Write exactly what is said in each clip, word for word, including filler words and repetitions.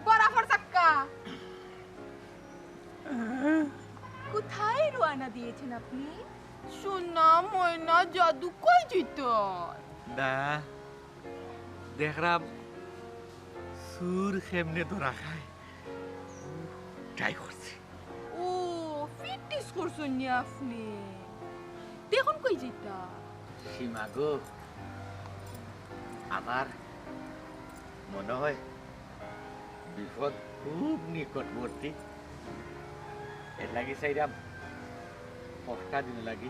বরাবর চাক্কা। কোথায় রওনা দিয়েছেন আপনি? সোনা, ময়না, জাদু, কই যাইতা? না, দেখরাম চুর কেমনে ধরা খায়, ট্রাই করছি। ও, প্র্যাকটিস করছইন নি আপনি? তে অখন কই যাইতা? সীমা গো, আমার মনে হয় বিপদ খুব নিকটবর্তী। এর লাগি চাইরাম কয়টা দিন লাগি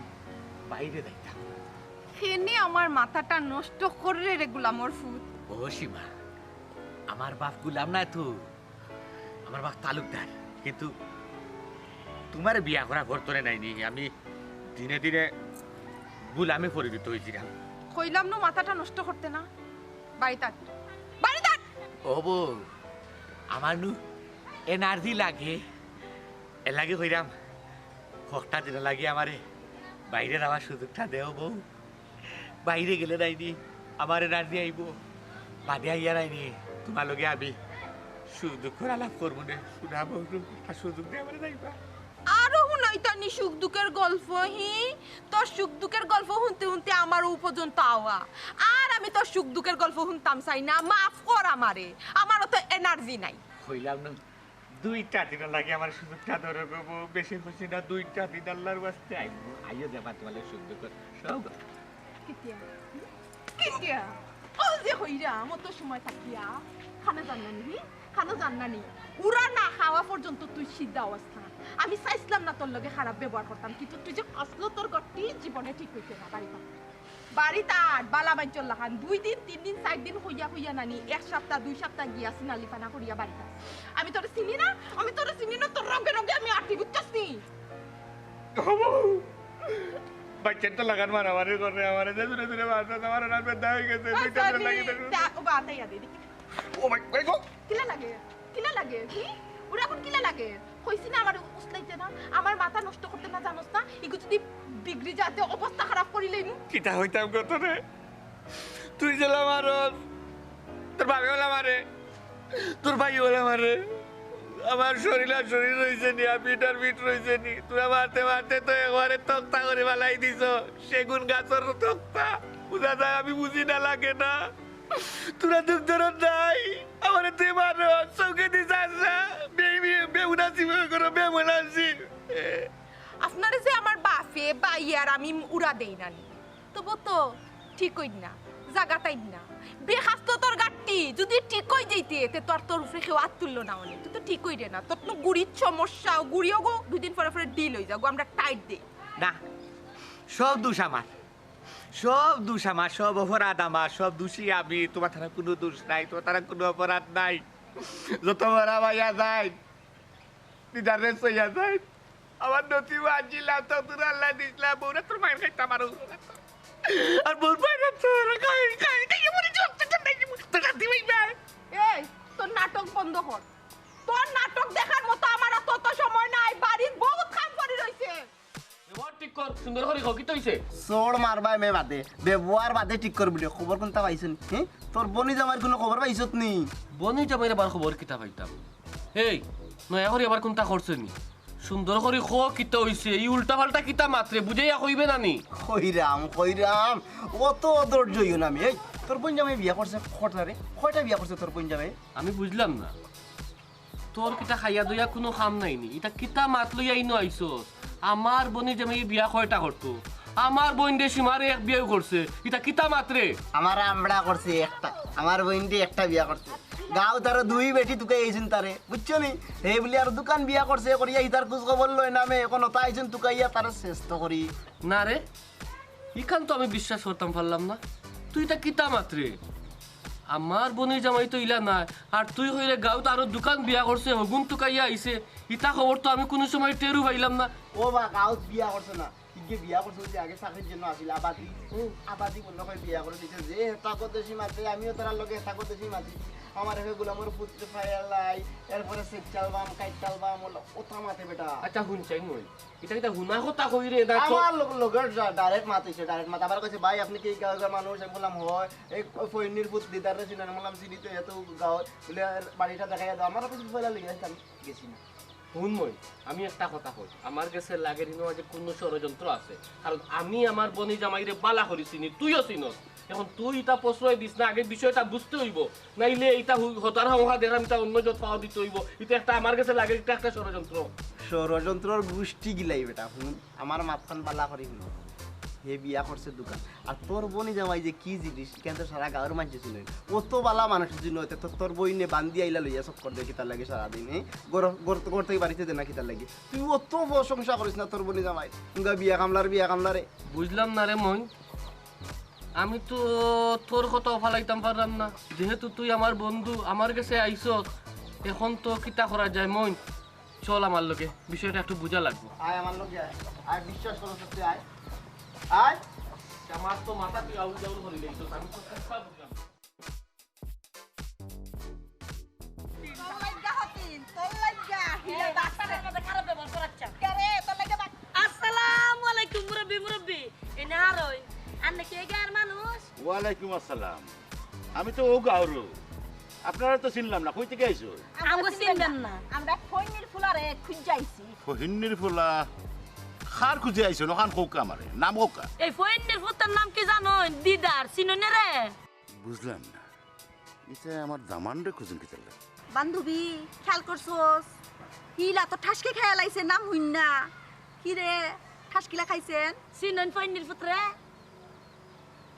বাইরে যাইতাম। কেনে আমার মাথাটা নষ্ট কররে রে গুলামর ফুত। ও সীমা, আমার বাপ গুলাম নায় তো, আমার বাপ তালুকদার। কিন্তু তুমারে বিয়া করা গর্তনে নাইনি, আমি দিনে দিনে গুলামে পরিণত হইছিলাম। কইলাম নু মাথাটা নষ্ট করতে না, বাড়িত আয়, বাড়িত আয়। ও বউ, আমার নু এনার্জি লাগে, এর লাগি কইরাম, কয়টা দিন লাগি আমারে বাইরে যাওয়ার সুযোগটা দেও বউ। বাইরে গেলে নাইনি আমার এনার্জি আইবো, বাদে আইয়া নাইনি তুমার লগে আমি সুখ দুঃখর আলাপ করমু নে। সোনা বউ, একটা সুযোগ দে আমারে যাইবার। আরো হুনাইতা নি সুখ দুঃখর গল্প, হি? তোর সুখ দুঃখর গল্প হুনতে হুনতে আমারও পর্যন্ত আওয়া। আর আমি তোর সুখ দুঃখর গল্প হুনতাম চাই না, মাফ কর আমারে, আমারও তো এনার্জি নাই। কইলাম না, দুইটা দিন লাগি আমার সুযোগটা ধরো গো বউ, বেশি খুশি না, দুইটা দিন আল্লাহর ওয়াস্তে আইবো, আইও দেবা তোমার সুখ দুঃখ সব। কিতিয়া? কিতিয়া? ও যে হইরা, মতো সময় থাকিয়া, খানা জান না নি, খানা জান না নি। উরা না খাওয়া পর্যন্ত তুই সিদ্ধা অবস্থা। আমি চাইছিলাম না তোর লগে খারাপ ব্যবহার করতাম, কিন্তু তুই যে আসলো তোর গতি জীবনে ঠিক হইছে না, বাড়িত আয়। বাড়িত আয়, বালা বাইঞ্চর লাখান। দুই দিন, তিন দিন, চাইর দিন হইয়া হইয়া নানি, এক সপ্তাহ, দুই সপ্তাহ গিয়া সিনালি পানা করিয়া বাড়িত আয়। আমি তোরে চিনি না, আমি তোরে চিনি না, তোর রগে রগে আমি আটি, বুঝছস নি? বাচ্চার তো লাগান মারামারি করে, আমারে যে দূরে দূরে মারছে, আমার না বেদা হয়ে গেছে, দুইটা দিন লাগে তো। ও ভাই, ভাই গো। কিলা লাগে? কিলা লাগে? কি? ওরা এখন কিলা লাগে? কইছি না আমার উসলাইতে না, আমার মাথা নষ্ট করতে না, জানোস না? ইগু যদি বিগড়ি যাতে অবস্থা খারাপ করিলেই নু। কিতা হইতাম গো তোরে? তুই যেলা মারস, তোর ভাবে ওলা মারে, তোর ভাই ওলা মারে। আমার শরীর আর শরীর রইছে নি, আর পিঠ আর পিঠ রইছে নি। তোরা মারতে মারতে তো একবারে তক্তা করে ফালাই দিছ, সেগুন গাছর তক্তা। বুঝা যায় আমি বুঝি না, লাগে না। তোরা দুঃখ দরদ নাই, আমারে তুই মারো, চোখে দি চাস না। বে-, বে-, বেহুনাসি মনে করো, বেমনাসি। আপনারে যে আমার বাফে, ভাই আর আমি উড়া দেই না নি। তবু তো ঠিক হইন না, জাগাত আইন না। বেখাস্ত তোর গাট্টি, যদি ঠিক হই যাইতে, তে তো আর তোর উপরে কেউ আত তুললো না অনে। তুই তো ঠিক হইরে না, তোর তো গুড়ির সমস্যা, গুড়িও গো দুই দিন পরে পরে ঢিল হই যাও গো, আমরা টাইট দেই। না, সব দোষ আমার। সব দোষ আমার, সব অপরাধ আমার, সব দোষী আমি। তোমার তারা কোনো দোষ নাই, তোমার তারা কোনো অপরাধ নাই। যত বড় ভাইয়া যাই, দিদারে সইয়া যাই। আমার নসিব আছিলাম, তো তোর আল্লাহ দিছিলাম, বউরা তোর মায়ের খাইতাম আর হলো না তো। আর বউর মায়ের তোর খাই, খাই, খাই, মরে চোখ চোখ খাই, তোর শান্তি পাইবা। এই, তোর নাটক বন্ধ কর। তোর নাটক দেখার মতো আমার অত, অত সময় নাই, বাড়ির বহুত কাম পড়ি রইছে। ব্যবহার ঠিক কর, সুন্দর করি ক, কিতা অইছে? চড় মারবায় মে বাদে, ব্যবহার বাদে ঠিক কর বুলে। খবর কুনতা পাইছস নি? হে? তোর বনি জামাইর কুনু খবর পাইছত নি? বনি জামাইর আবার খবর কিতা পাইতাম? এই, নয়া করি আবার কুনতা করছে নি? সুন্দর করি ক, কিতা অইছে? ই উল্টা পাল্টা কিতা মাতরে, বুঝাইয়া কইবে না নি? কইরাম, কইরাম, অত অধৈর্য অইও না আমি। এই, তোর বইন জামাই বিয়া করছে কয়টারে? কয়টা বিয়া করছে তোর বইন জামাই? আমি বুঝলাম না। তোর কিতা খাইয়া দইয়া কুনু কাম নাই নি? ইতা কিতা মাত লইয়া ইনো আইছস? আমার বইনর জামাই বিয়া কয়টা করতো? আমার বইনরে সীমারে এক বিয়াউ করছে। ইতা কিতা মাতরে? আমার আমড়া করছে একটা। আমার বইনরে একটা বিয়া করছে। গাঁওত আরো দুই বেটি তুকাই আইছইন তারে। বুঝছো নি? হে বুলি আরো দুখান বিয়া করছে, করিয়া ইতার খোঁজ খবর লয় না মে। অখন অতা আইছইন তুকাইয়া তারে শেষ তো করি। না রে, ইখান তো আমি বিশ্বাস করতাম পারলাম না। তুই ইতা কিতা মাতরে? আমার বইনর জামাই তো ইলা নায়। আর তুই কইরে গাঁওত আরো দুখান বিয়া করছে, হগুন তুকাইয়া আইছে। ইতা খবর তো আমি কুনু সময় টেরউ পাইলাম না। ও বা, গাঁওত বিয়া করছে না, বিয়া করছে যে আগে চাকরির জন্য আসিল আবাদি। হুম। আবাদি বললো কই বিয়া করে দিছে যে হেতা করতে সীমাতে, আমিও তার লগে হেতা করতে সীমাতে। আমার একে গোলামর পুত্র ফায়ালাই, এরপরে সেট চালবাম, কাইট চালবাম, ওলা ওতা মাতে বেটা। আচ্ছা, হুন চাই মই। এটা কিতা হুনা কথা কই রে? না তো আমার লোক, লোকের ডাইরেক্ট মাত হইছে, ডাইরেক্ট মাত। আবার কইছে, "ভাই, আপনি কি গাঁওর মানুষ?" আমি বললাম, "হয়।" এই ফইন্নির পুত দিদার রে চিনেন? আমি বললাম, "চিনি তো, এত গাঁও।" বলে, "বাড়িটা দেখাইয়া দাও।" আমার অফিস পয়লা লিখে আসতাম, গেছি না। হুন মই, আমি একটা কথা কই, আমার গেছে লাগের ইনো আজ কোনো ষড়যন্ত্র আছে, কারণ আমি আমার বনি জামাইরে বালা করি চিনি, তুইও চিনস। এখন তুই ইটা প্রশ্রয় দিস না, আগে বিষয়টা বুঝতে হইব, নাইলে ইটা হু-, হতার হাওয়া দেরাম, ইটা অন্য জত পাওয়া দিতে হইব। ইটা একটা আমার গেছে লাগের, ইটা একটা ষড়যন্ত্র। ষড়যন্ত্রর গুষ্টি গিলাই বেটা, হুন, আমার মাতখান বালা করি হুন। হে বিয়া করছে দোকান, আর তোর বনি জামাই যে কি জিনিস, ইখান তো সারা গাঁওর মানষে চিনইন। অত বালা মানুষ চিনইন, তো তোর বইনে বান্দি আইলা লইয়া চক্কর দে কিতার লাগি সারাদিন, হ্যাঁ? ঘর, ঘর, ঘর থাকি বাড়িত দে না কিতার লাগি? তুই অত প্রশংসা করিস না তোর বনি জামাই। উঙ্গা বিয়া কামলার বিয়া কামলারে। বুঝলাম না রে মই, আমি তো তোর কথাও ফালাইতাম পারলাম না। যেহেতু তুই আমার বন্ধু, আমার গেছে আইছস, এখন তো কিতা করা যায় মই? চল আমার লগে, বিষয়টা একটু বুঝা লাগবো। আয় আমার লগে আয়। আয়, বিশ্বাস করো সত্যি, আয়। আয়। আমার তো মাথা তুই আউল জাউল করি লইছস, আমি তো কিচ্ছু বুঝলাম না। তোর লাগিয়া হতিন, তোর লাগিয়া, হিলা বাক্সে। খারাপ ব্যবহার করাচ্ছ। কে রে, তোর লাগিয়া বাক- আসসালামু আলাইকুম মুরব্বি, মুরব্বি। এনে আর ওই, আর নাকি এই গাঁওর মানুষ? ওয়ালাইকুম আসসালাম। আমি তো ও গাঁওর। আপনারে তো চিনলাম না, কই থাকি আইছো? আমগো চিনবেন না। আমরা ফইন্নির ফুলারে খুঁজে আইছি। ফইন্নির ফুলা? কার খুঁজে আইছো? নখান কউক্কা আমারে, নাম কউক্কা। এই ফইন্নির ফুতর নাম কি জানোইন? দিদার, চিনোইন রে? বুঝলাম না, ইতা আমার দামানরে খুঁজুন কিতার লাগি? বান্ধবী, খেয়াল করছস? হিলা তো ঠাসকে খেয়াল আইছে, নাম হুইন না। কি রে, ঠাসকিলা খাইছেন? চিনোইন ফইন্নির ফুতরে?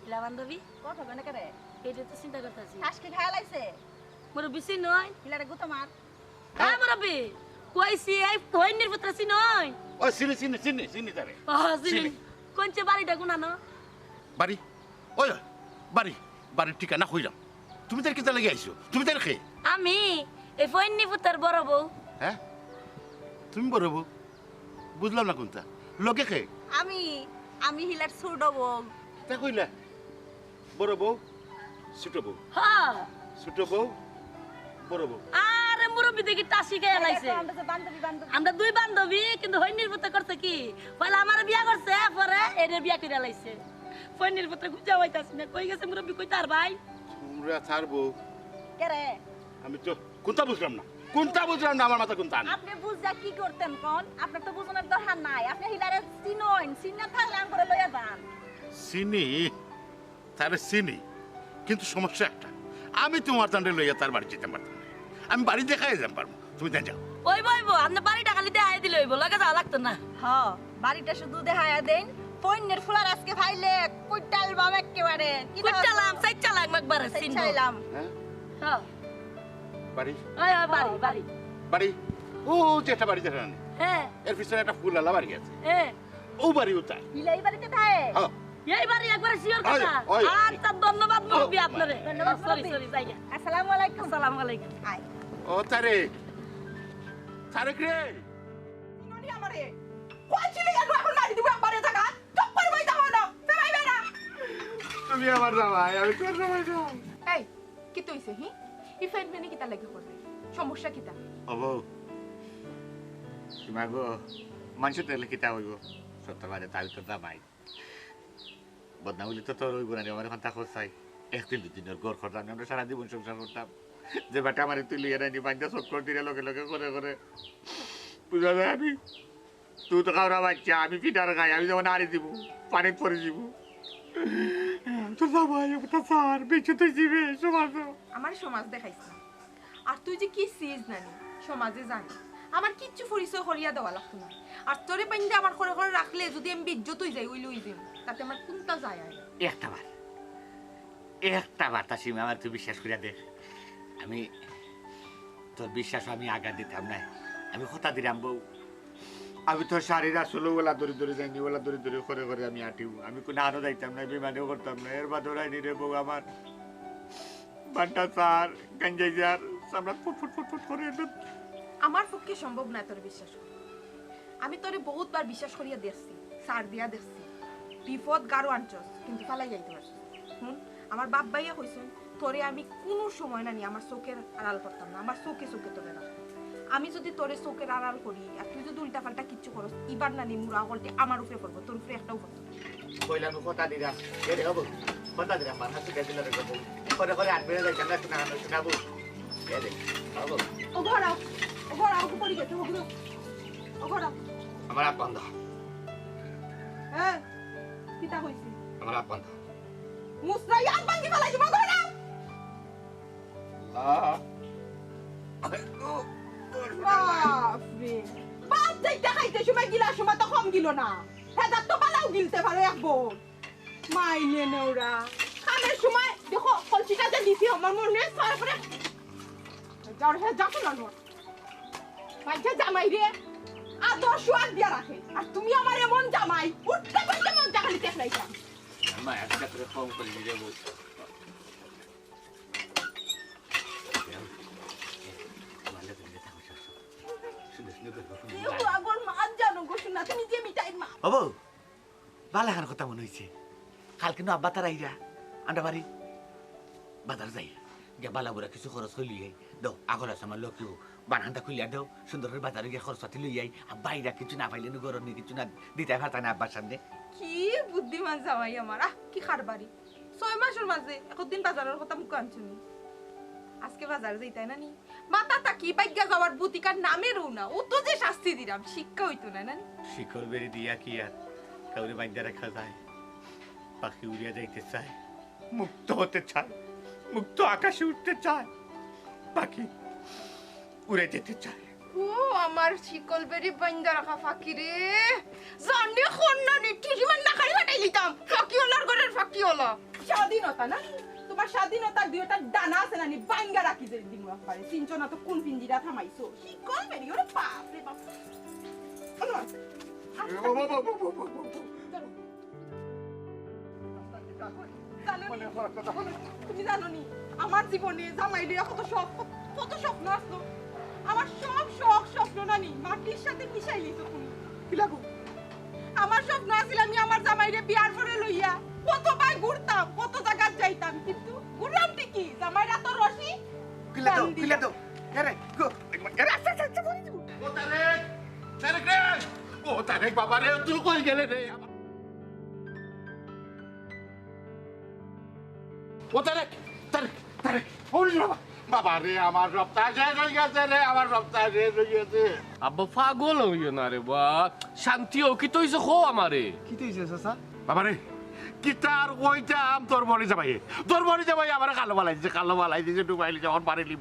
ইলা বান্ধবী? কথা বলে কে রে? এইটা তো চিন্তা করতেছি। ঠাসকি খেয়াল আইছে? মুরব্বি চিনোইন? হিলারে গুতা মার। হ্যাঁ, মুরব্বি, কইছি এই ফইন্নির ফুতরে চিনোইন? ও, চিনি, চিনি, চিনি, চিনি তারে। ও, চিনি। চিনি। কোন চে বাড়িটা কোনানো? বাড়ি? ওই, বাড়ি, বাড়ির ঠিকানা কইলাম। তুমি তার কিতা লাগি আইছো? তুমি তার কে? আমি এই ফইন্নি ফুতর বড় বউ। হ্যাঁ? তুমি বড় বউ? বুঝলাম না কোনটা। লগে কে? আমি, আমি হিলার ছোট বউ। তা কইলা? বড় বউ, ছোট বউ। হ্যাঁ। ছোট বউ, বড় বউ। আরে মুরব্বি দেখি ঠাসি খেয়াল আইছে। আমরা যে বান্ধবী, বান্ধবী। আমরা দুই বান্ধবী, কিন্তু ফইন্নির ফুতে করছে কি? পয়লা আমারে বিয়া করছে, পরে এরে বিয়া কইরা লাইছে। ফইন্নির ফুতে খুঁজা পাইতাছি না, কই গেছে মুরব্বি, কই তার ভাই? তোমরা তার বউ। কে রে? আমি তো কোনটা বুঝলাম না, কোনটা বুঝলাম না, আমার মাথা কোনটা আনে? আপনি বুঝা কি করতেন কোন? আপনার তো বুঝানোর দরকার নাই, আপনি হিলারে চিনোইন, চিনা থাকলে আম করে লইয়া যান। চিনি, তারে চিনি, কিন্তু সমস্যা একটা, আমি তোমার তানরে লইয়া তার বাড়ি যেতাম পারতাম না। আমি বাড়ি দেখাই যাম পারবো, তুমি তাই যাও। ওইব, ওইব, আপনি বাড়িটা খালি দেখাই দিলে ওইব, লগে যাওয়া লাগতো না। হ, বাড়িটা শুধু দেখাইয়া দেন। ফইন্নির ফুলার আজকে ফাইলে কুইটাল বাম একেবারে। কি কুইটাল আম, চাইর চাল আম একবারে চাইর চিনবো। চাইলাম। হ্যাঁ? হ্যাঁ। বাড়ি? ওই, ওই, বাড়ি, বাড়ি। বাড়ি? ও, ও যে একটা বাড়ি দেখা জানি। হ্যাঁ। এর পিছনে একটা ফুল আলা বাড়ি আছে। হ্যাঁ। ও বাড়ি ওটাই। ইলাই বাড়িতে থাকে? হ্যাঁ। এই বাড়ি একবারে শিওর ওই, কথা। ওই। আচ্ছা, ধন্যবাদ মুরব্বি ও, আপনারে। ধন্যবাদ সরি, মুরব্বি। সরি, যাই গা। আসসালামু আলাইকুম। আসসালামু আলাইকুম। আয়। ও তারে। তারেক রে। চিনোনি আমারে? কইছিলি একটু এখন মারি দিব একবারে জায়গা। চুপ করে বই যাবো না। বেড়াই বেড়া। তুমি আমার জামাই, আমি তোর জামাই না। এই, কিতা অইছে, হি? ই ফেন ফেনি কিতা লাগি করবে? সমস্যা কিতা? ও বউ, সীমা গো, মানুষ তো এলে কিতা হইব? সত্য বাদে তাই তো জামাই। বদনাম হইলে তো তোর হইব না রে, আমার এখন তা খোঁজ চাই। একদিন দুদিনের ঘর করতাম, আমরা সারা জীবন সংসার করতাম। যে বেটা আমারে তুই লইয়া নাইনি, বান্ধা চক্কর দিলে লগে লগে করে করে। বুঝা যায় আমি? তুই তো খাওয়া বাচ্চা, আমি পিঠার খাই, আমি যেমন হারি দিব, পানিত পড়ে দিব। তোর জামাই, ওটা স্যার, বেঁচে তুই জীবে, সমাজ। আমার সমাজ দেখাইস না। আর তুই যে কি চিজ নানি, সমাজে জানি। আমার কিচ্ছু পরিচয় করিয়া দেওয়া লাগতো না। আর তোরে বাইন্দা আমার করে করে রাখলে যদি আমি বেইজ্জত হই যাই, ওই লই যাই, তাতে আমার কোনটা যায় আর? একটা বার, একটা বার তা সীমা আমার তুই বিশ্বাস করিয়া দেখ। আমি তোর বিশ্বাস আমি আঘাত দিতাম না। আমি কথা দিলাম বউ, আমি তোর শাড়ির আসলে ওলা দড়ি দড়ি যাইনি, ওলা দড়ি দড়ি করে করে আমি আটিব। আমি কোনো আনো যাইতাম না, বিমানেও করতাম না। এর বাদে ওরাই নি রে বউ আমার। বান্টা স্যার, গাঞ্জাই স্যার, সামরা ফুট ফুট ফুট ফুট করে একদম। আমার পক্ষে সম্ভব না তোর বিশ্বাস করা। আমি তোরে বহুত বার বিশ্বাস করিয়া দেখছি। সার দিয়া দেখছি, বিপদ গারো আনছস, কিন্তু ফালাই যাইতে পারছস। হুন, আমার বাপ ভাইয়ে কইছইন, তোরে আমি কুনু সময় নানি আমার চোখের আড়াল করতাম না, আমার চোখে চোখে তোরে রাখতাম। আমি যদি তোরে চোখের আড়াল করি আর তুই যদি উল্টা পাল্টা কিচ্ছু করস, ইবার নানি মুরা হকলটি আমার উপরে পড়বো, তোর উপরে একটাও পড়তো না। কইলাম কথা দিলাম, এ রে বাবু, কথা দিলাম, বানা তুই গেছিল রে বাবু। করে করে আট বেড়ে যাইতাম না, শোনা, শোনাবো। এ রে বাবু। ও ঘর আও, ও ঘর আও, উপরে গেছে, ও ঘর। ও ঘর আও। আমার আত বন্ধ। হ্যাঁ, কিতা কইছি? আমার আত বন্ধ। মুসরাই আত ভাঙ্গি ফালাই দিব, ঘর আও। আল্লাহ। বাপ রে। বাপ যাইতে খাইতে সময় গিলা সময় তো কম গিল না। হেজাত তো বালাও গিলতে পারে এক বউ। মাইলে নেওরা। খানের সময় দেখো, কলসিটা যে দিছি আমার মনে হয় ছয় করে। যাও হে, যা তো না। মাইকে জামাই রে। আদর সুয়াদ দিয়া রাখে। আর তুমি আমার এমন জামাই, উঠতে বসতে মন যা খালি দেখলাইতাম। আম্মা, একটা করে কম করে দিলে বউ। ও, আগর মা জানো গো, শোনা, তুমি যে মিঠাইর মা। ও বউ, বালা খান কথা মনে হইছে। কালকে নু আব্বা তারা আইরা, আন্ডা বাড়ি বাজার যাই। গিয়া বালা বুড়া কিছু খরচ করি লই আই। দাও, আগর আছে আমার লক্ষ্মী বউ, বানহানটা খুলিয়া দাও, সুন্দর করে বাজারে গিয়া খরচ পাতি লই আই। আব্বা আইরা কিছু না পাইলে নু গরম নি কিছু না দিতে পারতা না আব্বার সামনে। কি বুদ্ধিমান জামাই আমার, আহ, কি কারবারি। ছয় মাসর মাঝে একদিন বাজারর কথা মুখো আনছো নি। আজকে বাজার যাইতায় না নি? মাথা থাকি বাইগ্গা যাওয়ার বুদ্ধিকার নামেরও না। ও তো যে শাস্তি দিলাম, শিক্ষা হইতো না, না নি? শিকল বেরি দিয়া কি আর কাউরে বাইন্ধা রাখা যায়? পাখি উড়িয়া যাইতে চায়, মুক্ত হতে চায়, মুক্ত আকাশে উঠতে চায়, পাখি উড়ে যেতে চায়। ও আমার শিকল বেরি বাইন্দা রাখা ফাকি রে, জানি কন্যা নি ঠিকই মান্না খালি ফাটাই লিতাম। ফাকি ওলার ঘরের ফাকি ওলা। স্বাধীনতা না? তোমার স্বাধীনতার দুইটা ডানা আছে না নি? বাইঙ্গা রাখি যে দিমু একবারে। চিনছো না তো কোন পিঞ্জিরা থামাইছো। শিকল বেরি, ওরে বাপ রে বাপ। চলো। চলো। জানো নি? তুমি জানো নি, আমার জীবনে জামাই লইয়া কত শখ, কত স্বপ্ন আসলো। আমার সব শখ স্বপ্ন নানি মাটির সাথে মিশাই লিছো তুমি। কিলা গো? আমার স্বপ্ন আছিল আমি আমার জামাইরে বিয়ার পরে লইয়া কত বায় ঘুরতাম, কত জাগাত যাইতাম, কিন্তু ঘুরলাম ঠিকই, জামাইর আতর রশি কিলা দাও, বান্দিয়া। কিলা দাও। এরে, গো, এরে, আস্তে, আস্তে, আস্তে, পড়ে যাবো। ও তারেক, তারেক রে, ও তারেক বাবা রে, তুই কই গেলে রে? ও তারেক, তারেক, তারেক, ওরে বাবা, বাবা রে, আমার সপ্তাহ শেষ হয়ে গেছে রে, আমার সপ্তাহ শেষ হয়ে গেছে। আব্বা, পাগল হইও না রে বা, শান্তি হও, কিতা হইছে কও আমারে। কিতা হইছে চাচা? বাবা রে, কিতা আর কইতাম, তোর বড়ি যাবাই, তোর বড়ি যাবাই আমার কালো বালাই দিছে, কালো বালাই দিছে, ডুবাইলি যখন পারিলিব।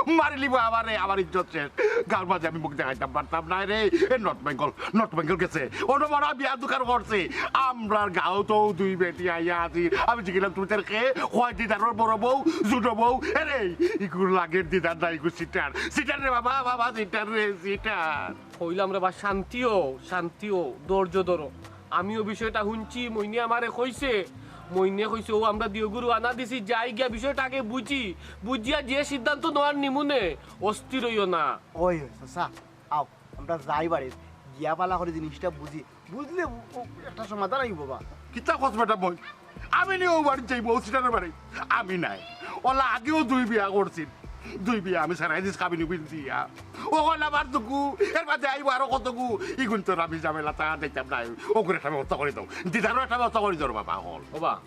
মারিলিব আমারে, আমার ইজ্জত শেষ। গাঁওর মাঝে আমি মুখ দেখাইতাম পারতাম না রে। এ নর্থ বেঙ্গল, নর্থ বেঙ্গল গেছে। ওটা বড় বিয়া দোকান করছে। আমরার গাঁও তো দুই বেটি আইয়া আছি। আমি জিগিলাম, তুমি তার কে? কয় দিদারর বড় বউ, ছোট বউ। এ রে, ইগুর লাগের দিদার না, ইগু সিটার। সিটার রে বাবা, বাবা, সিটার রে, সিটার। কইলাম রে বা, শান্তি হও, শান্তি হও, ধৈর্য ধরো। আমিও বিষয়টা হুনছি, মইনে আমারে কইছে। মইনে কইছে, "ও আমরা দিও গুরু আনা দিছি, যাই গিয়া বিষয়টা আগে বুঝি, বুঝিয়া যে সিদ্ধান্ত নেওয়ার নিমুনে অস্থির হইও না।" ওই, ওই, চাচা, আও, আমরা যাই বাড়িত, গিয়া পালা করে জিনিসটা বুঝি, বুঝলে ও, ও একটা সমাধান আইব বা। কিতা কস বেটা বই? আমি নি ও বাড়িত যাইব, ও সিটার বাড়ি? আমি নাই। ওলা আগেও দুই বিয়া করছিল। দুই বিয়া আমি সারাই দিস কাবিনি বিল দিয়া। ও কইল আমার দুগু, এর বাদে আইব আরো কতগু। ইগুন তোর আমি ঝামেলা তা দিতাম নাই। ও করে একটা ব্যবস্থা করে দাও। দিদারও একটা ব্যবস্থা করে দাও বাবা, হল। ওবা,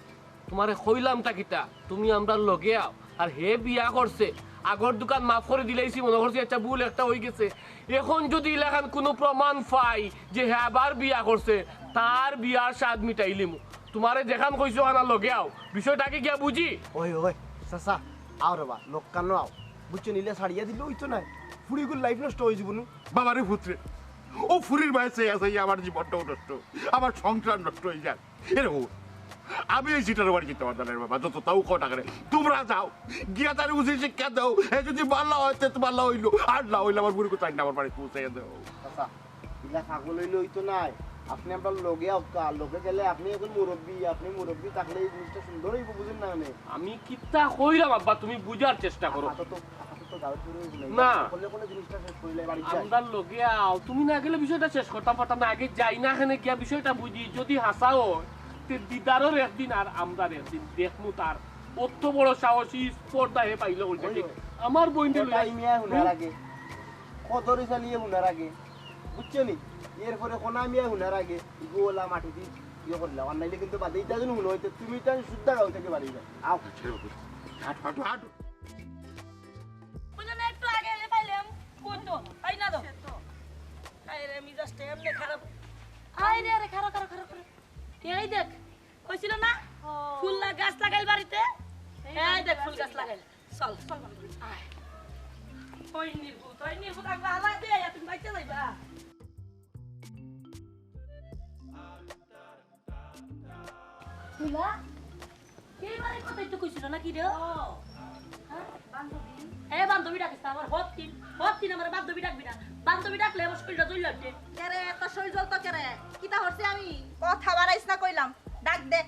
তোমারে কইলাম তা কিতা? তুমি আমরার লগে আও। আর হে বিয়া করছে, আগর দুখান মাফ করে দিলাইছি, মনে করছি আচ্ছা ভুল একটা হই গেছে। এখন যদি ইলাখান কোনো প্রমাণ পাই যে হে আবার বিয়া করছে, তার বিয়ার স্বাদ মিটাইলিমু। তোমারে যেখান কইছো, ওখান লগে আও, বিষয়টাকে গিয়া বুঝি। ওই, ওই, চাচা, আও রে বা, লোকখান আও। বুঝছো, নিলে ছাড়িয়া দিলে ওই তো নাই। ফুড়িগুর লাইফ নষ্ট হয়ে যাবো নু। বাবারে পুত্রে, ও ফুড়ির মায়ে চেয়ে আছে, আমার জীবনটাও নষ্ট, আমার সংসার নষ্ট হয়ে যায়। এরে ও, আমি এই সিটার বাড়ি যেতে পারতাম না রে বাবা, যত তাও কটা করে। তোমরা যাও, গিয়া তারে উচিত শিক্ষা দাও। এ যদি ভালা হয়, তে তো ভালা হইলো, আর না হইলে আমার বুড়ি কোথায় না আমার বাড়ি পৌঁছাইয়া দাও। চাচা, ইলা পাগল হইলে হইতো নাই। আপনি আমরা লগে আউক্কা, লগে গেলে আপনি এখন মুরব্বী, আপনি মুরব্বী থাকলে এই জিনিসটা সুন্দর হইব, বুঝেন না? মানে আমি কিতা কইলাম আব্বা, তুমি বুঝার চেষ্টা করো। আপাতত, আপাতত তো গাউত ঘুরে ঘুরে না। করলে কোনো জিনিসটা শেষ করলে বাড়ি যায়। আমরার লগে আও, তুমি না গেলে বিষয়টা শেষ করতাম পারতাম না। আগে যাই না, এখানে গিয়া বিষয়টা বুঝি, যদি হাছা অয়, তে দিদারর একদিন আর আমরার একদিন দেখমু তার অত বড় সাহসী স্পর্ধা হে পাইল ওইটাকে। ওই, ওই। আমার বইনরে লইয়া তাই মিয়া হুনার আগে, কদরি চালিয়ে হুনার আগে, বুঝছো নি? এরপরে কোনা মিয়া হুনার আগে ইগু ওলা মাটি দি ইয়ে করলাম, আর নাইলে কিন্তু বাদে ইটা যদি হুনো হইতে তুমি তো শুদ্ধ গাউ থেকে বাড়ি যাও। আও। হাঁটো, হাঁটো, হাঁটো। বুঝো না, একটু আগে এলে পাইলাম। কোন তো? পাই না তো। আরে রে, মিজাজটা এমনি খারাপ। আরে রে, আরে, খারাপ, খারাপ, খারাপ, খারাপ। এই দেখ, কইছিল না? ফুল লা-, গাছ লাগাইল বাড়িতে। এই দেখ, ফুল গাছ লাগাইল। চল, চল, বান্ধবী, আয়। ওই নির্বুত, ওই নির্বুত, আমরা হালা দিয়ে আইয়া তুমি বাইচা যাইবা। ফুলা, এই বাড়ির কথা একটু কইছিল না কি রে? হ্যাঁ? এ বান্ধবী ডাকিস না, আমার হতিন, হতিন আমার বান্ধবী ডাকবি না। বান্ধবী ডাকলে আমার শরীরটা জ্বলি উঠে। কেরে, তোর শরীর জ্বলতো কেরে? কিতা করছি আমি? কথা বাড়াইস না কইলাম, ডাক দে।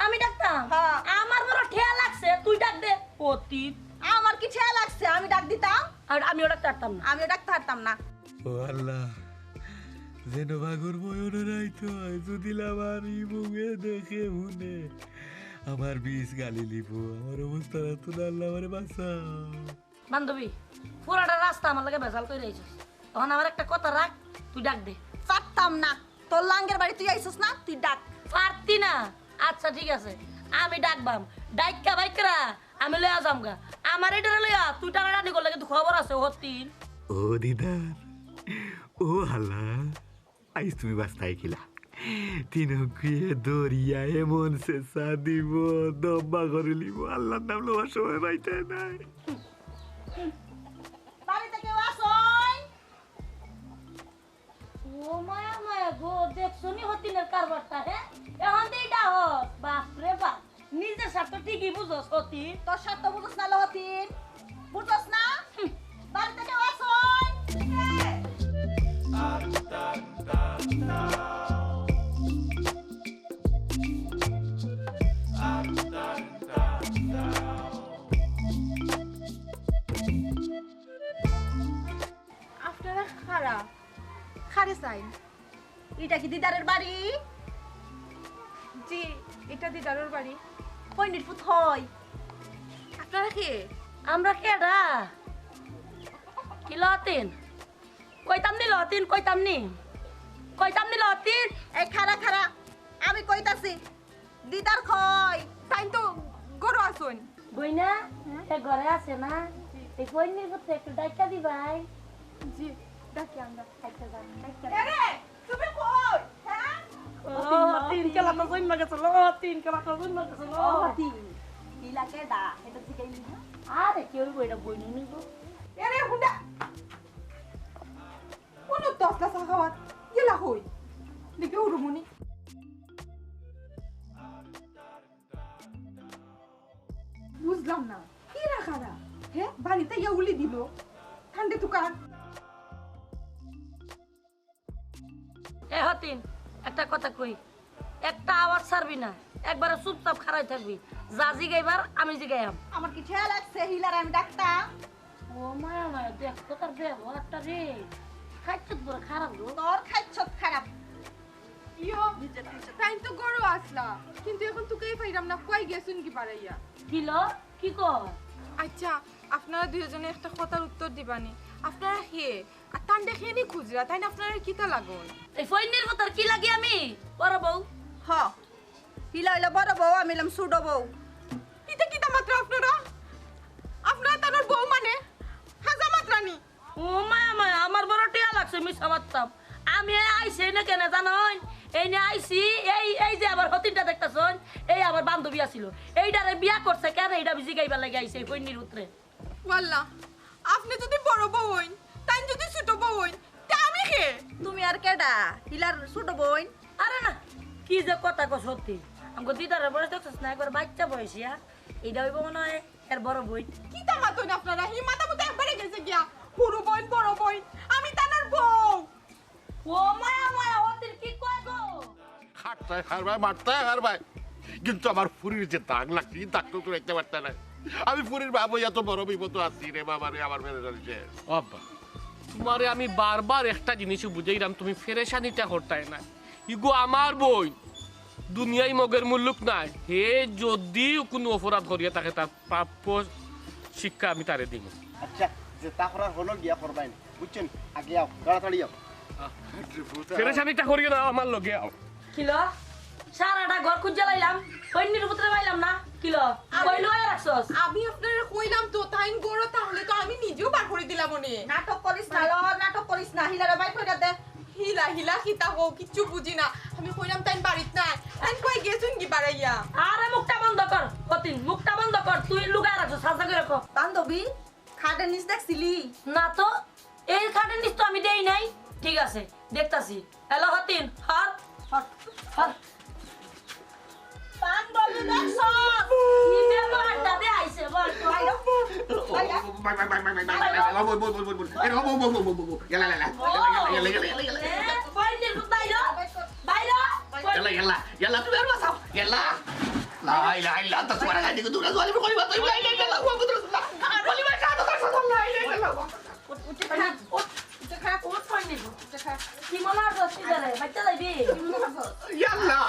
আমি ডাকতাম? হ্যাঁ। আমার বড় ঠেয়া লাগছে, তুই ডাক দে। অতীত। আমার কি ঠেয়া লাগছে? আমি ডাক দিতাম? আর আমিও ডাকতে পারতাম না। আমিও ডাকতে পারতাম না। ও আল্লাহ, যেন বাঘর বয়ন রাইত হয়, যদি লামারি মুঙে দেখে হুনে, আমার বিষ গালি লিব, আমার অবস্থা রাখতো না, আল্লাহ আমারে বাঁচাও। বান্ধবী, পুরাটা রাস্তা আমার লগে ভেজাল করে আইছস। এখন আমার একটা কথা রাখ, তুই ডাক দে। পারতাম না। তোর লাঙ্গের বাড়ি তুই আইছস না, তুই ডাক। পারতি না? আচ্ছা, ঠিক আছে, আমি ডাকবাম। ডাইক্কা বাইকরা আমি লইয়া যামগা। আমার এটা লইয়া তুই টানাটানি করলে কিন্তু খবর আছে, হতিন। ও দিদার, ও হালা, আইজ তুমি বাস্তায় কিলা? তিন অঙ্কুয়ে দরিয়া এমন শেষা দিব, দম্বা করে লিব, আল্লাহর নাম লওয়ার সময় পাইতে নাই। বাড়িতে কেউ আছই? ও মায়া মায়া গো, দেখছো নি হতিনের কারবারটা, হে? এখন তো এটা হস, বাপ রে বাপ। নিজের স্বার্থ ঠিকই বুঝস হতিন। তোর স্বার্থ বুঝস না লো হতিন? বুঝস না? হুম। বাড়িতে কেউ আছই? আপনারা খারা, খারে চাইন। এটা কি দিদারের বাড়ি? জি, এটা দিদারর বাড়ি। কইনির ফুত হয়। আপনারা কে? আমরা কেডা? কি লতিন? কইতাম নি লতিন, কইতাম নি। কইতাম নি লতিন। এই খারা খারা, আমি কইতাছি। দিদার কই? তাইন তো ঘরো আছইন। বইনা, এ ঘরে আছে না? এই কইনির ফুত একটু ডাইক্কা দিবাই। জি, ডাকি আমরা। আচ্ছা, যান, ডাইক্কা দিবাই। এরে, তুমি কই? হ্যাঁ? ও, তিন কেলা তো জন্ম গেছে, ও, তিন কেলা তো জন্ম গেছে, ও। ও, তিন। ইলা কেডা? এটা জিগাইলি না? আরে, কেউ বইটা বইনি নিব। এরে, হুন্ডা। কোন তসলা সাখাওয়াত? গেলা কই? দেখে উড়ুমুনি। বুঝলাম না, কি রাখারা? হে, বাড়িতে ইয়া উলি দিল। ঠান্ডে তুকার। এ হতিন, একটা কথা কই, একটা আওয়াজ ছাড়বি না, একবারে চুপচাপ খাড়াই থাকবি। যা জিগাইবার আমি জিগাইয়াম। আমার কি খেয়াল আছে হিলার আমি ডাকতাম? ও মায়া মায়া, দেখ তো তার ব্যবহারটা রে, খাইছত বড় খারাপ গো। তোর খাইছত খারাপ। ইয়ো, তাইন তো ঘরো আছলা, কিন্তু এখন তুকাই পাইরাম না, কই গেছইন কি বাড়াইয়া? কিলো, কি কর? আচ্ছা, আপনারা দুইজনে একটা কথার উত্তর দিবানি। আপনারা কে? আর তান দেখে নি খুজরা, তাইন আপনারা কিতা লাগইন? এই ফইন্নির ফুতর কি লাগি আমি? বড় বউ। হ, হিলা হইলা বড় বউ, আমি হইলাম ছোট বউ। ইতা কিতা মাতরা আপনারা? আপনারা তানর বউ মানে? হাজা মাতরা নি? ও মায়া মায়া, আমার বড় টিয়া লাগছে, মিছা মাততাম। আমি এই আইছি, এই না কেনে জানইন? এই না আইছি, এই, এই যে আমার হতিনটা দেখতাছইন, এই আমার বান্ধবী আছিল। এইটারে বিয়া করছে কেনে? এইটা আমি জিগাইবার লাগি আইছি, এই ফইন্নির ফুতরে। ওয়াল্লা, আপনে যদি বড় বউ অইন, তাইন যদি ছোট বউ অইন, তে আমি কে? তুমি আর কেডা? হিলার ছোট বইন? আরে না, কি যে কথা কস হতিন। আমগো দিদারর বয়স দেখছস না, একবার বাইচ্চা বয়সিয়া। এইটা অইবো মনে হয় এর বড় বইন। কিতা মাতইন আপনারা? হি মাথা মুথা একবারে গেছে গিয়া। হুরু বইন, বড় বইন, আমি তানর বউ। ও মায়া মায়া, হতিন কি কয় গো? খাটতায় হারবায়, মারতায় হারবায়, কিন্তু আমার ফুরির যে দাগ লাগছে, এই দাগ তো তুলাইতে পারতায় নায়। আমি ফুরির বাপ অইয়া তো বড় বিপদো আছি রে বাবা রে, আমার পেরেশানি শেষ। ও আব্বা, তুমারে আমি বারবার একটা জিনিসও বুঝাইরাম, তুমি পেরেশানিটা করতায় না। ইগু আমার বইন, দুনিয়াই মগের মুল্লুক নায়। হে যদি কুনু অপরাধ করিয়া থাকে, তার প্রাপ্য শিক্ষা আমি তারে দিমু। আচ্ছা, যেতা করার হলো গিয়া করবায় নে, বুঝছো নি? আগে আও, তাড়াতাড়ি আও। পেরেশানিটা করিও না, আমার লগে আও। কিলো? সারাটা ঘর খুঁজে লাইলাম, অইন্যর পুত্রে পাইলাম না। কিলো? কই লুকাইয়া রাখছস? আমি আপনারে কইলাম তো, তাইন ঘরো তাইলে তো আমি নিজেও বার করি দিলাম অনে। নাটক করিস না, ল, নাটক করিস না। হিলারে বাইর কইরা দে। হিলা, হিলা কিতা কও, কিচ্ছু বুঝি না। আমি কইলাম তাইন বাড়িত নাই, তাইন কই গেছইন গি বারাইয়া। আরে মুখটা বন্ধ কর, হতিন, মুখটা বন্ধ কর। তুই লুকাইয়া রাখছস, হাছা করি ক। বান্ধবী, খাটের নিচ দেখছিলি? না তো, এই খাটের নিচ তো আমি দেই নাই। ঠিক আছে, দেখতাছি। হ্যালো হতিন, হর, হর, হর। পান বলু দেখছ? কি ব্যবহারটা দেখাইছে বল তো? বাইরো, বাইরো। এ, বল, বল, বল, বল, বল। এ, বল, বল, বল, বল, বল, বল। ইয়ালা, ইয়ালা, ইয়ালা। এ, বল, বাইরো, বাইরো। ইয়ালা, ইয়ালা, ইয়ালা, তুমি আর বাঁচাও। ইয়ালা। লা ইলাহা ইল্লাল্লাহ, আনতা সুবহানাকা, ইন্নী কুনতু মিনাজ জালিমিন। কলিমা তাইয়্যিবা, লা ইলাহা ইল্লাল্লাহ, মুহাম্মাদুর রাসূলুল্লাহ। কলিমা শাহাদাতান আশহাদু আল্লা ইলাহা ইল্লাল্লাহ। উঠ, উঠ, উঠ, উঠ, উঠ, উঠ, উঠ, উঠ, উঠ। কি মনে হয় দোষ কি জানে? বাচ্চা যাইবি? ইয়াল্লা,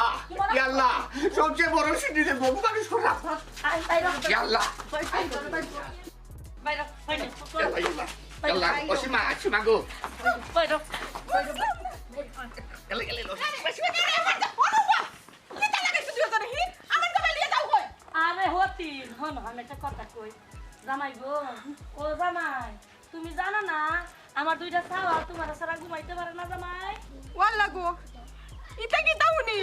ইয়াল্লা, সবচেয়ে বড় সিঁড়িতে বউ মানুষ করা। আয়, বাইরো। ইয়াল্লা। বাইরো, বাইরো। ইয়াল্লা, ইয়াল্লা। ইয়াল্লা, ও সীমা, সীমা গো। বাইরো। ইয়াল্লা, ইয়াল্লা, ইয়াল্লা। আরে হতিন, হন, আমি একটা কথা কই। জামাই গো, ও জামাই, তুমি জানো না, আমার দুইটা ছাওয়াল তুমারে ছাড়া ঘুমাইতে পারে না, জামাই? ওয়াল্লা গো, ইতা কিতা হুনি?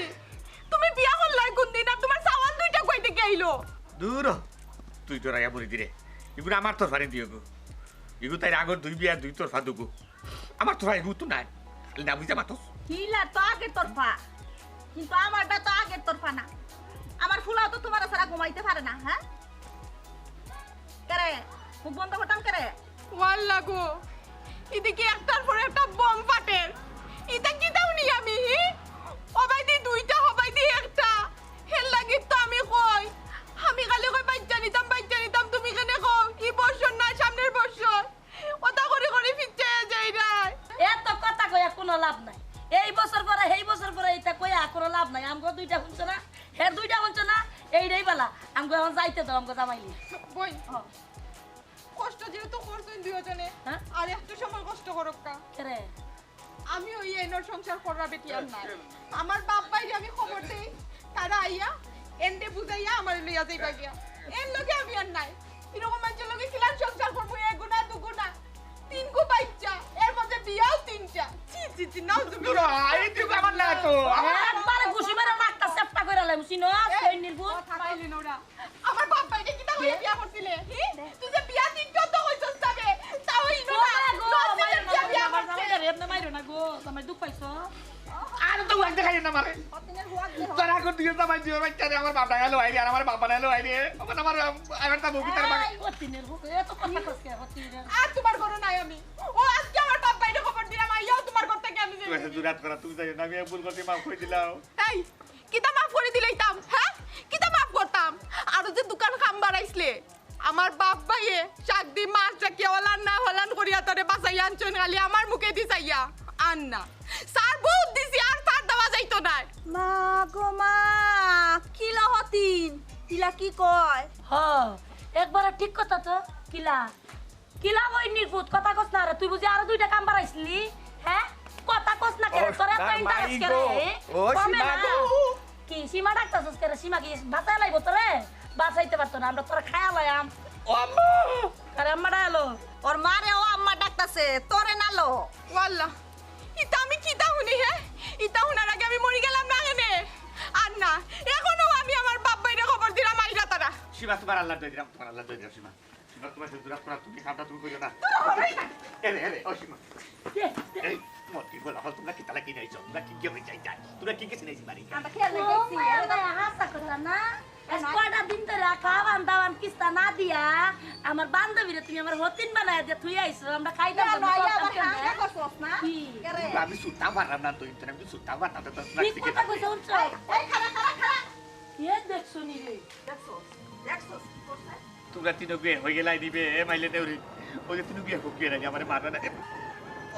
তুমি বিয়া করলায় কুনদিন, আর তুমার ছাওয়াল দুইটা কই থাকি আইলো? দূর হ, তুই ডরাইয়া মরি দিরে। ইগুরে আমার তরফা নি দিও গো। ইগু তাইর আগর দুই বিয়ার দুই তরফা দুগু। আমার তরফা ইগু তো নাই। খালি না বুঝা মাতস। হিলা তো আগর তরফা। কিন্তু আমারটা তো আগর তরফা না। আমার ফুলাও তো তুমারে ছাড়া ঘুমাইতে পারে না, হ্যাঁ? কেরে? মুখ বন্ধ করতাম কেরে? ওয়াল্লা গো, ইদিকে একটার পর একটা বোম ফাটের। ইতা কিতা হুনি আমি, হি? অবায়দি দুইটা, হবায়দি একটা। হের লাগি তো আমি কই, আমি খালি কই বাইচ্চা নিতাম, বাইচ্চা নিতাম, তুমি কেনে কও? ই বছর না, সামনের বছর। অতা করি করি ফিচ্চাইয়া যাইরায়। এত কথা কইয়া কুনু লাভ নাই। এই বছর পরে, হেই বছর পরে ইতা কইয়া কুনু লাভ নাই। আমগো দুইটা হুনছো না? হের দুইটা হুনছো না? এইটাই বালা। আমগো অখন যাইতে দাও, আমগো জামাই নিয়া। বইন, হ। কষ্ট যেহেতু করছইন দুইওজনে, হ্যাঁ? আর একটু সময় কষ্ট করউক্কা। কেরে? আমি অউ এনর সংসার কররা বেটি আর নাই। আমার বাপ ভাইরে আমি খবর দেই, তারা আইয়া এনরে বুঝাইয়া আমারে লইয়া যাইবা গিয়া। এর লগে আমি আর নাই। এরকম মানষর লগে কিলান সংসার করমু? এগু না, দুগু না, তিনগু বাইচ্চা, এর মধ্যে বিয়াও তিনটা। ছি, ছি, ছি, নাউজুবিল্লাহ। দূর হ, এই তুই আমার না তো। একবারে ঘুষি মারা নাকটা চেপ্টা কইরা লাইমু, চিনো? এই, সৈন্যের পুত। কথা কইলি না ওরা। আমার বাপ ভাইরে কিতা কইয়া বিয়া করছিলে? হি? তুই যে বিয়া দিন যত কইছস তবে, তাও ইনো না। ও মা গো, নসিবের বিয়া, বিয়া আমার করছে। জামাইরে এমনে মাইরো না গো, জামাই দুখ পাইছো? আর তো ওয়াক দেখাই না মারে। হতিনের হুয়াক দেহ। তোরা কোন দিকে জামাই জিওর বাচ্চা রে, আমার বাপ ডাঙালো আইরে, আর আমার বাপ ডাঙালো আইরে। আমার, আমার, আমার তা বউকি তার বাগে। এই, হতিনের হুয়াক, এত কথা কস কে, হতিনের? আর তুমার ঘরো নাই আমি। ও আজকে আমার বাপ ভাইরে খবর দিলাম, আইয়াও তুমার ঘর থাকি আমি যাই। তুই এত দূর হাত করা, তুমি যাইও না, আমি এক ভুল করছি, মাফ করি দিলাও। এই, কিতা মাফ করি দিলাইতাম, হ্যাঁ? কিতা মাফ করতাম? আরো যে দোকান কাম বাড়াইছলে, আমার বাপ ভাইয়ে সাত দিন মাস রাখিয়া হলান না হলান করিয়া তোরে বাঁচাইয়া আনছইন, খালি আমার মুখেদি চাইয়া। আর না। স্যার বহুত দিছি, আর স্যার দেওয়া যাইতো নায়। মা গো মা, কিলা হতিন, ইলা কি কয়? হ, একবারে ঠিক কথা তো, কিলা? কিলা বইনির পুত, কথা কস না রে? তুই বুঝি আরো দুইটা কাম বাড়াইছলি? হ্যাঁ? কথা কস না কেরে? ও, তোর এত তার interest মাই কেরে? গো। ও, কমে সীমা না। গো। কি সীমা ডাকতাছস কেরে? সীমা কি বাঁচাই লাইবো তোরে? বাঁচাইতে পারতো না, আমরা তোরে খায়া লাইয়াম। ও আম্মা। আরে আম্মা ডাকলো। ওর মারে ও আম্মা ডাকতাছে, তোরে না লো। ওয়াল্লাহ, ইতা আমি কিতা হুনি হে? ইতা হুনার আগে আমি মরি গেলাম না কেনে? আর না, এখনো আমি আমার বাপ ভাইরে খবর দিলাম, আইরা তারা। সীমা, তোমার আল্লাহর দোহাই দিলাম, তোমার আল্লাহর দোহাই দিলাম, সীমা। সীমা, তোমার সাথে দুরাত করা, তুমি খাওয়া, তুমি কইও না। তোরা হবেই না। এরে, এরে, ও সীমা। কে? এই, তোমার কি বলা হয়, তোমরা কি তালা কি নাইছো? তোমরা কি গেমে যাই যাই? তোমরা কি গেছে নাইছি বাড়ি? আমরা খেয়াল ও রেখেছি। মায়া, মায়া, হাসা কথা না। আজ কয়টা দিন ধরে খাওয়ান দাওয়ান কিস্তা না দিয়া, আমার বান্ধবীরে তুমি আমার হতিন বানায় দিয়া থুই আইছো, আমরা খাইতাম না, না, না, আইয়া আবার হাঙ্গা করছস না? কি? কেরে? আমি সুতা পারলাম না তো, ইন্টারনেট সুতা পারলাম না তো, কি কথা কইছো, শুনছো? এই, এই, খাড়া, খাড়া, খাড়া। কে দেখছো নি রে? দেখছো? দেখছো কি করছে? তোমরা তিনগুয়ে হয়ে গেলাই নিবে, এ মাইলে দেউরি। ওই যে তিনগুয়ে খুব গিয়ে রাখি, আমারে মারবে না। এ,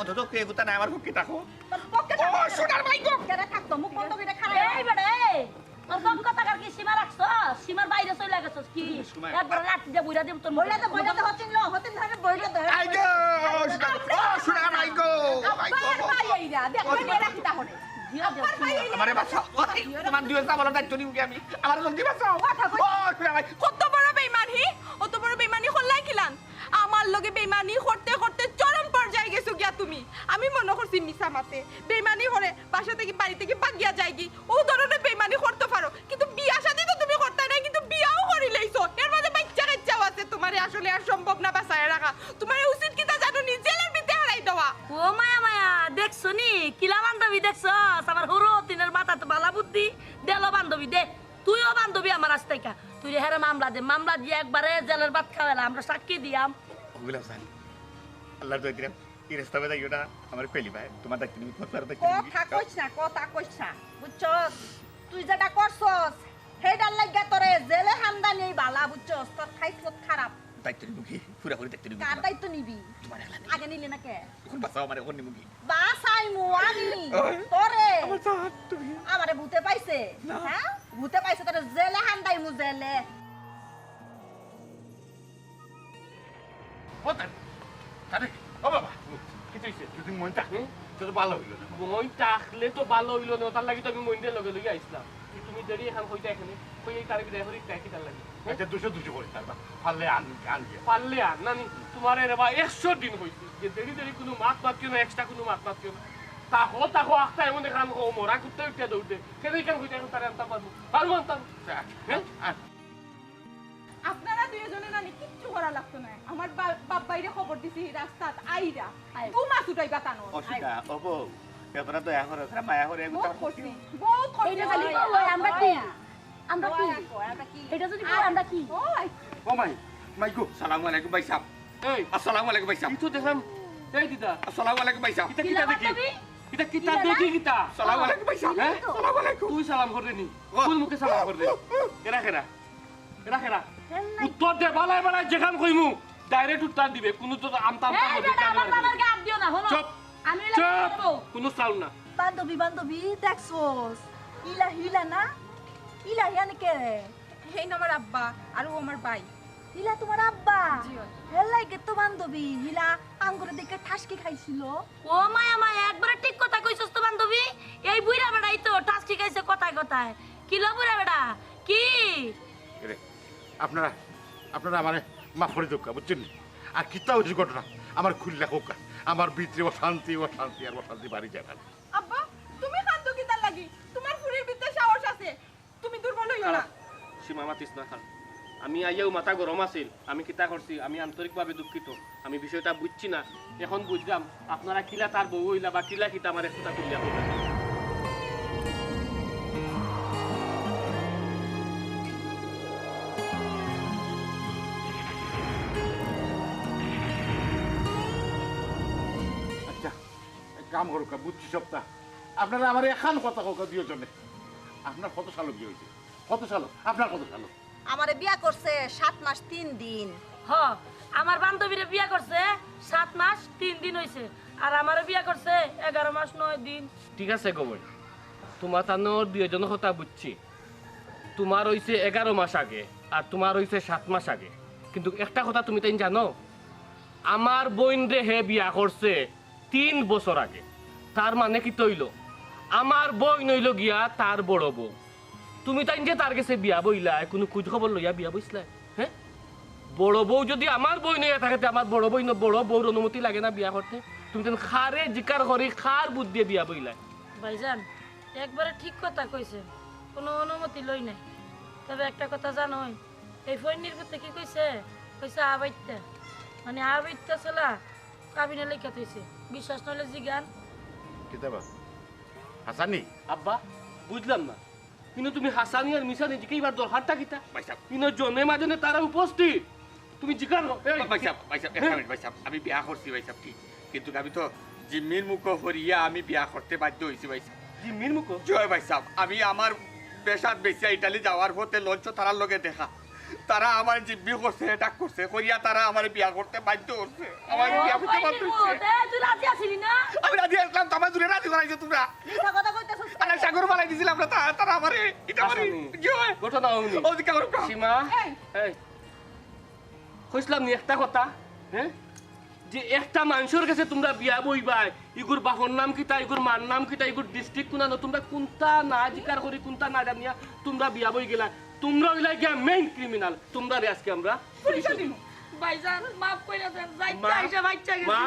অন্তত কে গুতা নাই আমার পক্ষে থাকো। তোর পক্ষে ও, থাকো। সোনার ভাই গো। কেডা থাকতো? মুখ বন্ধ করে খাড়া। এই বেটা, এই। তোর কম কথা কার কি সীমা রাখছস? সীমার বাইরে চলে গেছস কি? সীমা। একবার লাঠি দিয়ে বইরা দেব তোর বইরা দে, বইরা দে, হতিন লো, হতিন ধরে বইরা দে। আই গো, ও, সোনার, ও, সোনার ভাই গো। ভাই গো। আব্বার ভাই এইরা, দেখ, ওই মেয়েরা কি তাহলে? দিও, দিও, আব্বার ভাই এইরা। আমারে বাঁচাও। ওই, তোমার দুই হাজার বলো দায়িত্ব নিব কি আমি? আমারে জলদি বাঁচাও। কথা কই। ও, সোনার ভাই। কত বড় বেইমান হি? অত বড় বেইমানি করলাই কিলান? আমার লগে বেইমানি করতে করতে চরম পর্যায়ে গেছো গিয়া তুমি। আমি মনে করছি মিছা মাতে। বেইমানি করে বাসা থেকে, বাড়ি থেকে ভাগিয়া যায়গি। ও ধরনের বেইমানি করতে পারো। কিন্তু বিয়া শাদি তো তুমি করতায় না, কিন্তু বিয়াও করিলাইছো। এর মাঝে বাচ্চা কাচ্চাও আছে, তোমারে আসলে আর সম্ভব না বাঁচায় রাখা। তোমারে উচিত কিতা জানো নি? জেলের ভিতরে হারাই দেওয়া। ও মায়া মায়া, দেখছো নি? কিলা বান্ধবী দেখছস? আমার হুরু তিনের মাথাত বালা বুদ্ধি। দেলো বান্ধবী দে। তুইও বান্ধবী আমার আস্তাইকা। তুই রে হেরে মামলা দে, মামলা দিয়ে একবারে জেলের ভাত খাওয়ালা, আমরা সাক্ষী দিয়াম। ওগুলা স্যার, আল্লাহর দোয়া দিলাম, এই রাস্তা যাইও না, আমার পেলি ভাই, তোমার দায়িত্ব নিবি, তোমার দায়িত্ব নিবি। কথা কইস না, কথা কইস না, বুঝছস? তুই যেটা করছস, হেডার লাগিয়া তোরে জেলে হান্দানি এই বালা, বুঝছস? তোর খাইসলত খারাপ। দায়িত্ব নিবি কি? পুরা করে দায়িত্ব নিবি কার তোমার। দায়িত্ব নিবি? তোমার একলা নিবি। আগে নিলে না কে? এখন বাঁচাও আমারে, এখন নিবি কি? বাঁচাইমু আমি ওই, তোরে। আমার জান, তুমি। আমারে ভূতে পাইছে? না। হ্যাঁ? ভূতে পাইছে তোরে জেলে হান্দাইমু জেলে। ও তাই, তাই নাকি? ও বাবা, কিছু হইছে? যদি মন থাকে, হুম? তো ভালো হইল না। মন থাকলে তো ভালো হইল না, তার লাগি তো আমি মনটা লগে লগে আইসলাম। কি তুমি দেরি এখন কইতা এখানে? কই এই তারিখ দেয় করি তাই কি তার লাগি? আচ্ছা, দুশো দুশো করি তার বা-, পারলে আন, আন গিয়া। পারলে আন, নানি, তোমারে রে বা একশো দিন কইছি যে দেরি দেরি কোনো মাত মাতিও না, এক্সট্রা কোনো মাত মাতিও না। তাকো, তাকো, আখতা এমন এখান ও মরা কুত্তা উঠে দৌড়তে। কেন এখান কইতা এখন তারে আনতাম পারবো? পারবো আনতাম? আচ্ছা, হ্যাঁ? আন। আপনারা দুইজনে নানি কিচ্ছু করা লাগতো না। আমার বা-, বাপ ভাইরে খবর দিছি রাস্তাত আইরা। আই। দু মাস উঠাই বাতানো। অসুবিধা, ও বউ, এতটা দয়া করো, এতটা মায়া করো, এগুলো বহুত তার করছি, বহুত করছি। এটা খালি বলো, আমরা কি? আমরা কি? দয়া করো, আমরা কি? এটা যদি বলো, আমরা কি? ওই। ও মাই, মাই গো, সালামু আলাইকুম ভাই সাহেব। এই। আসসালামু আলাইকুম ভাই সাহেব। এই তো দেখলাম, এই দিদা। আসসালামু আলাইকুম ভাই সাহেব। কিতা, কিতা দেখি? বান্ধবী? কিতা, কিতা দেখি কিতা? আসসালামু আলাইকুম ভাই সাহেব। হ্যাঁ? আসসালামু আলাইকুম। তুই সালাম কররে নি? ও। কোন মুখে সালাম কররে? এরা কেরা? এরা কেরা? উত্তর দে, বালাই বালাই যেখান কইমু, ডাইরেক্ট উত্তর দিবে। কোনো তো আমতা আমতা এই করবি বেটা, না। আমার বাবার গায়ে হাত দিও না, হলো? চুপ। আমি হইলাম চুপ। বউ। কোনো সাউন্ড না। বান্ধবী, বান্ধবী, দেখছস? ইলা হিলা না? ইলা হিয়ান কে? হেইন আমার আব্বা, আর ও আমার ভাই। হিলা তোমার আব্বা? জি, অয়। হের লাগি তো বান্ধবী, হিলা আঙ্গুরে দেখে ঠাসকি খাইছিল। ও মায়া মায়া, একবারে ঠিক কথা কইছস তো বান্ধবী। এই বুইড়া বেটাই তো ঠাসকি খাইছে কথায় কথায়। কি লো বুইড়া বেটা? কি? এরে, আপনারা, আপনারা আমারে মাফ করি দেউক্কা, বুঝছইন নি? আর কিতা অইছে ঘটনা, আমারে খুলিয়া কউক্কা। আমার ভিতরে অশান্তি, অশান্তি আর অশান্তি বাড়ি যায় না। আব্বা, তুমি কান্দো কিতার লাগি? তোমার ফুরির ভিতরে সাহস আছে, তুমি দুর্বল অইও না। খারাপ, সীমা মাতিস না, খারাপ। আমি আইয়াও মাথা গরম আছিল, আমি কিতা করছি, আমি আন্তরিকভাবে দুঃখিত। আমি বিষয়টা বুঝছি না, এখন বুঝলাম। আপনারা কিলা তার বউ অইলা বা কিলা কিতা আমার একটা তুলিয়া কইবেন। আচ্ছা, এক কাম করুক্কা, বুঝছি সবটা। আপনারা আমারে এখান কথা কউক্কা দুইজনে। আপনার কত সালো বিয়া অইছে? কত সালো? আপনার কত সালো? আমারে বিয়া করছে সাত মাস তিন দিন। হ, আমার বান্ধবীরে বিয়া করছে সাত মাস তিন দিন অইছে, আর আমারে বিয়া করছে এগারো মাস নয় দিন। ঠিক আছে গো বইন, তোমার তানোর দুইজনর কথা বুঝছি। তোমার অইছে এগারো মাস আগে, আর তোমার অইছে সাত মাস আগে। কিন্তু একটা কথা তুমি তাইন জানো, আমার বইনরে হে বিয়া করছে তিন বছর আগে। তার মানে কিতা অইলো? আমার বইন অইলো গিয়া তার বড় বউ। তুমি তাইন যে তার গেছে বিয়া বইলায়, কুনু খুজ খবর লইয়া বিয়া বইছলায়? হ্যাঁ? বড় বউ যদি আমার বইন অইয়া থাকে, তে আমার বড় বইন, বড় বউর অনুমতি লাগে না বিয়া করতে? তুমি তাইন কারে জিকার করি, কার বুদ্ধিয়ে বিয়া বইলায়? ভাইজান, একবারে ঠিক কথা কইছে, কুনু অনুমতি লই নাই। তবে একটা কথা জানোই, এই ফইন্নির পুতে কি কইছে? কইছে আবাইত্তা, মানে আবাইত্তা ছাড়া কাবিনে লেখা থইছে। বিশ্বাস নইলে জিগান। কিতা বা? হাসানি? আব্বা, বুঝলাম না। কিন্তু তুমি হাসানি আর মিসানি জিকাইবার দরকারটা কিতা? ভাইসাব। কিন্তু জনে মাজনে তারা উপস্থিত। তুমি জিকার করো। এই। ভাইসাব, ভাইসাব, এক হ্যাঁ? মিনিট ভাইসাব। আমি বিয়া করছি ভাইসাব, ঠিক। কিন্তু আমি তো জিম্মির মুখো পড়িয়া আমি বিয়া করতে বাধ্য অইছি ভাইসাব। জিম্মির মুখো? জি অয় ভাইসাব। আমি আমার বেসাত বেচিয়া ইটালি যাওয়ার পথে লঞ্চো তারার লগে দেখা। তারা আমার জিম্মি করছে, অ্যাটাক করছে, করিয়া তারা আমার বিয়া করতে বাধ্য করছে। আমার বিয়া করতে বাধ্য করছে। এ, তুই রাজি আছিলি না? আমি রাজি আসলাম, তো আমার জুড়ে রাজি করাইছো তোমরা। মিছা কথা কইতেছস। আরে সাগর বানাই দিছিলাম না, তা-, তারা আমারে, এটা আমারে, আসামি। কি হয়? ঘটনা অমনি। ও দিকে করো। সীমা, এই। এই। কইছিলাম নি একটা কথা, হ্যাঁ? যে একটা মানুষের কাছে তোমরা বিয়া বইবায়, ইগুর বাপর নাম কিতা, ইগুর মার নাম কিতা, ইগুর ডিস্ট্রিক্ট কুনানো, তোমরা কুনটা না জিকার করি, কুনটা না জানিয়া তোমরা বিয়া বই গেলা। তোমরা অইলা গিয়া মেইন ক্রিমিনাল, তোমরারে আজকে আমরা পুলিশে দিমু। ভাইজান, মাফ কইরা দেন, যাইতে মা, আইসা বাচ্চা গেছি। মা,